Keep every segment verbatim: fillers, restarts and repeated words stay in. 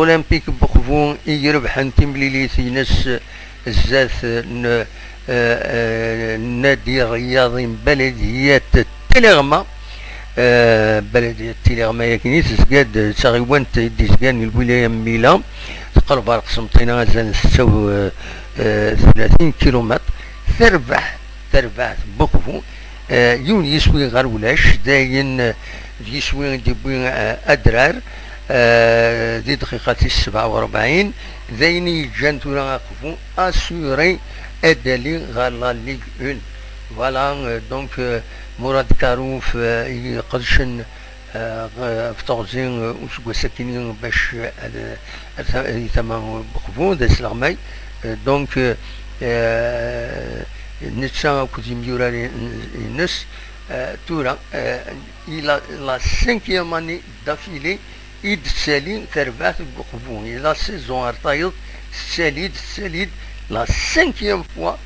Olympique n Uqbu i irebḥen timlilit-ines zdat n, eh, eh, Nadi Rryaḍi n Baladiyat Tileɣma. Eh, Baladiyat Tileɣma, akken i tezga-d d taɣiwant i d-izgan i lwilaya n Mila, teqreb ɣer Qsenṭina, azal n setta u, eh, eh, tlatin kilumeṭr. Terbeḥ, terbeḥ n Uqbu, eh, yiwen yiswi ɣer ulac, d ayen, eh, d yiswi i d-yewwi, eh, adrar, eh, di dqiqa tis sebɛa u rebɛin, d ayen i yeǧǧan tura Aqbu assuré ad d-ali ɣer la Ligue un. Voilà, euh, donc, euh, Mourad Karouf, euh, i iqedcen, euh, ɣef teɣzi, euh, useggas akkin bac, euh, ad, ad, ad, i tama n Uqbu, d asleɣmay. Euh, donc, euh, euh, netta akked yimyurar-ines, euh, tura, euh, i la, la cinquième année d'affilée i d-tettali terbaɛt deg Uqbu. I la saison ar tayeḍ tettali-d, tettali-d, la cinquième fois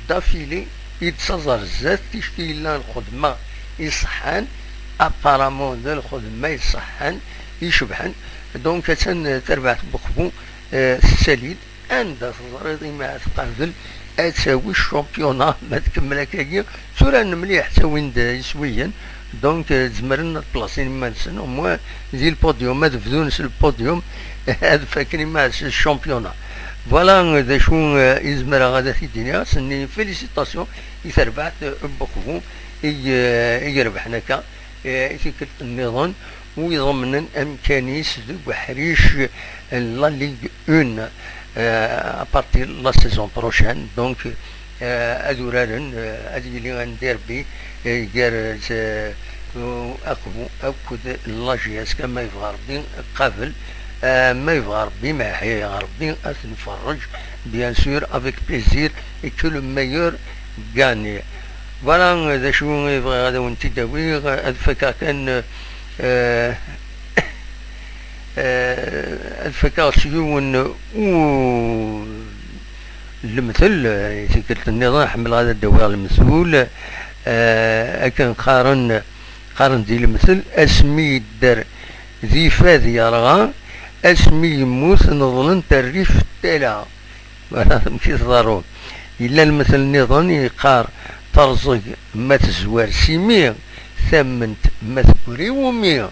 d'affilée i d-ttaẓ ar zdat, ticki yella lxedma iṣeḥḥan, apparemment d lxedma iṣeḥḥan, icebḥen. Donc, attan terbaɛt n Uqbu, euh, tettali-d. Anda teẓriḍ imi ad tqabel ad tawi championnat, ma tkemmel akkagi, tturan mliḥ, ttawin-d iswiyen, donc, euh, zemren ad plasin iman-nsen, au moins di le podium, ad bdun s le podium, ad faken iman-nsen s championnat. Voilà, euh, d acu, euh, i zemreɣ ad t-id-iniɣ, ad s-nini félicitations i terbaɛt, euh, n Uqbu, i, euh, i irebḥen akka, euh, i tikkelt nniḍen, u iḍemnen amkan-is deg uḥric n la Ligue un, euh, à partir de la saison prochaine. Donc, euh, ad uraren, euh, ad yili un derby, euh, gar, euh, Aqbu akked la J S K, ma yebɣa Rebbi qabel, euh, ma yebɣa Rebbi, ma yeḥya Rebbi, ad t-nferrej, bien sûr, avec plaisir, et que le meilleur gagne. Voilà, euh, d acu i bɣiɣ ad awen-t-id-awiɣ, ad fakeɣ kan, euh, euh, ad fakeɣ s yiwen u lemtel, euh, i tikkelt nniḍen ḥemmleɣ ad d-awiɣ lemtul, euh, akken qqaren, qqaren di lemtel, asmi yedder di fad yerɣa, asmi yemmut neḍlent rrif tala. Voilà amek i tḍerru. Yella lemtel nniḍen yeqqar, terẓeg ma tezwar s imi, tamment ma teggri umi.